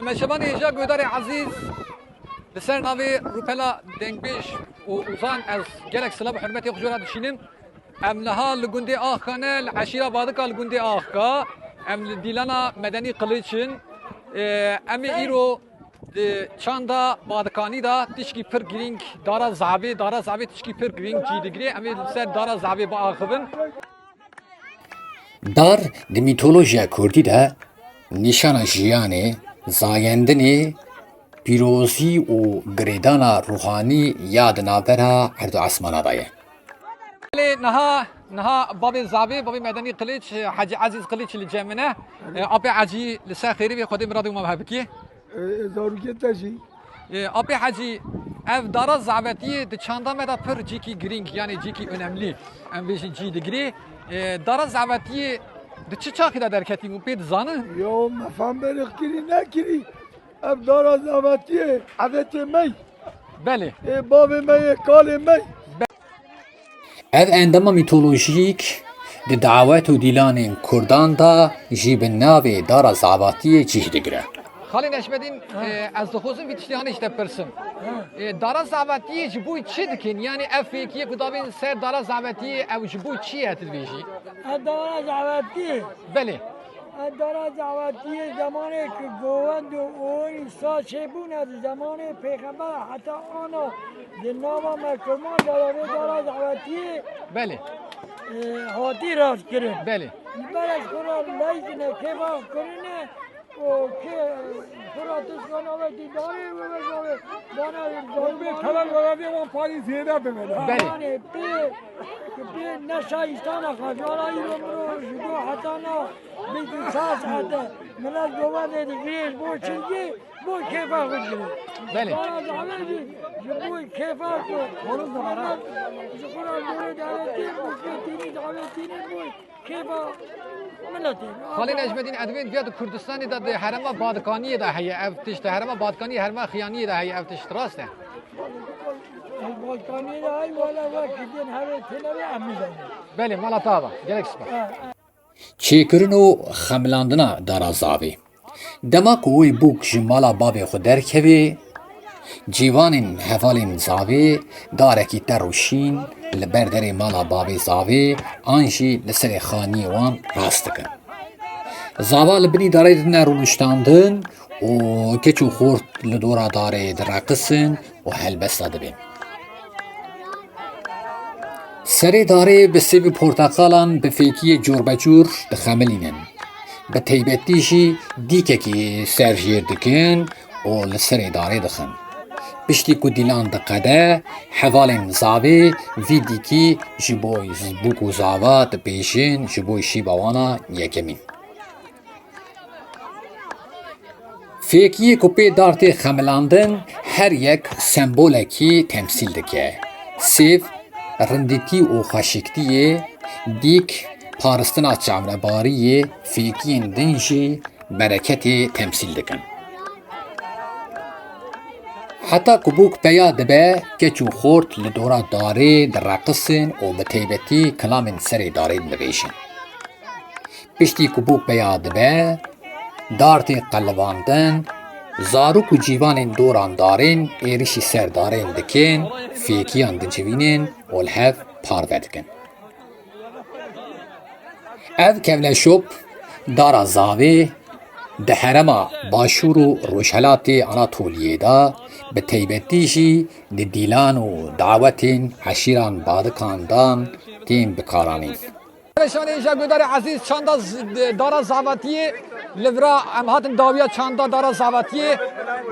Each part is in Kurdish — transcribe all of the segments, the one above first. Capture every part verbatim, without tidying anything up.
Meşevanê hêja guhdarê ezîz, li ser navê Rûpela Dengbêj û Ozan ez gelek silav û hurmetê xwe ji we re dişînim. Em niha li gundê Axka ne, li eşîra Badika li gundê Axka. Em li dîlana Medenî Qiliç in. Ê, em ê îro di çanda Badikanî de tişkî pir girîng dara zavê, dara zavê tişkî pir girîng cî digirê. Em ê li ser dara zavê biaxivin. Dar di mîtolojiya kurdî de nîşana jiyanê, zayendinê, pîrozî û girêdana ruhanî ya di navbera erd û esmana de ye. Lê niha, niha bavê zavê, bavê Medenî Qiliç, Hecî Ezîz Qiliç li cem min e. E, Apê Hecî, li ser xêrî vê, Xwedê miradê we hebikî. E, e, zarokê te jî. E, Apê Hecî, ev dara zavetiyê di çanda me de pir cîkî girîng, yanî cîkî önemlî, em bêjin cî digirê. E, dara zavetiyê di çi çaxî de derketî, hûn pê dizanin? Ya, me fam berê kirî nekirî. Ev dara zavetiyê, evetê me. Belê. Ê bavê me yê, kalê me. Ev endama mîtolojîk di dawet û dîlanên kurdan de jî bi navê dara zavatiyê cih digire. Xalê Neşmedîn, e, ez dixwazim vî tiştê hanê ji te pirsim. E, dara zavatiyê ji bo çi dikin? Yanî ev fêkiyê ku dabên ser dara zavatiyê, ew ji bo çi ye, tu dibêjî? Ev dara zavatiyê. Belê. Ev dara zavatiyê zemanê ku govend û oxirî saç hebûne di zemanê pêxember heta ana di nava me kurman de vê dara zavatiyê, Belê. e, hatî rastkirin. Belê. Ji ber ez xwe re leyzine kêfa kirine û kê xwe re tişka navê dîdarê we ve navê bana Bê Teber Weladê wan parî zêde bimene. Belê. Yanî pê, pê neşayîstana xwe, ji ala îro mirov ji do hetana bîst û çar saete milet govendê digirê ji bo çilgê, bo kêfa xwe digirê. Belê. Dara dawê jî ji bo kêfa xwe. Milet ji xwe re dorê dawetê bo kê tînî dawetînê bo kêfa miletê. Xalê Necmedîn, ez dibêm viya di Kurdistanê de, di herêma Badkaniyê de heye ev tişt, di herêma Badkaniyê, herêma Xiyaniyê de heye ev tişt, rast e? Badkaniyê de heye, wele wek din herê têne ve em nizanin. Belê, mala te ava. Gelek spas. Ha. Çêkirin û xemilandina dara zavê. Dema ku wê bûk ji mala bavê xwe derkevê, cîvanên hevalên zavê darekî ter û şîn li ber derê mala bavê zavê an jî li serê xaniyê wan rast dikin. Zava li binî darê dine rûniştandin û keç û xort li dora darê direqisin û helbesta dibên. Serê darê bi sêv û porteqalan bi fêkiyê corbecor dixemilînin. Bi taybetî jî dîkekî serjêr dikin û li serê darê dixin. Piştî ku dîlan diqede, hevalên zavê vî dîkî ji bo bûk û zava dibêjin, ji bo şîva wana yekemîn. Fêkiyê ku pê dar tê xemilandin, her yek sembolekî temsîl dike. Sêv, rindîtî û xweşiktiyê, dîk, paristina çavnebariyê, fêkiyên din jî bereketê temsîl dikin. Heta ku bûk peya dibe, keç û xort li dora darê direqisin û bi taybetî kilamên serê darê dibêjin. Piştî ku bûk peya dibe, dar tê qelibandin, zarok û cîvanên doran darên êrişî ser darên dikin, fêkiyan dicivînin û li hev parve dikin. Ev kevneşop, dara zavê, di herêma Başûr û Rojhelatê Anatoliyê de, bi taybetî jî di dîlan û dawetên eşîran Badikan dan tên bikaranîn. Şanê hêja guhdarê ezîz, çanda z-, dara zavatiyê li vira em hatin dawiya çanda dara zavatiyê.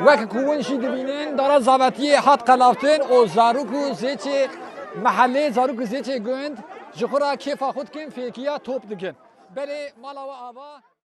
Wek ku hûn jî dibînin, dara zavatiyê hat qelavtin û zarok û zêçê mehelê, zarok û zêçê gund ji xwe re kêfa xwe dikin, fêkiya top dikin. Belê mala we ava.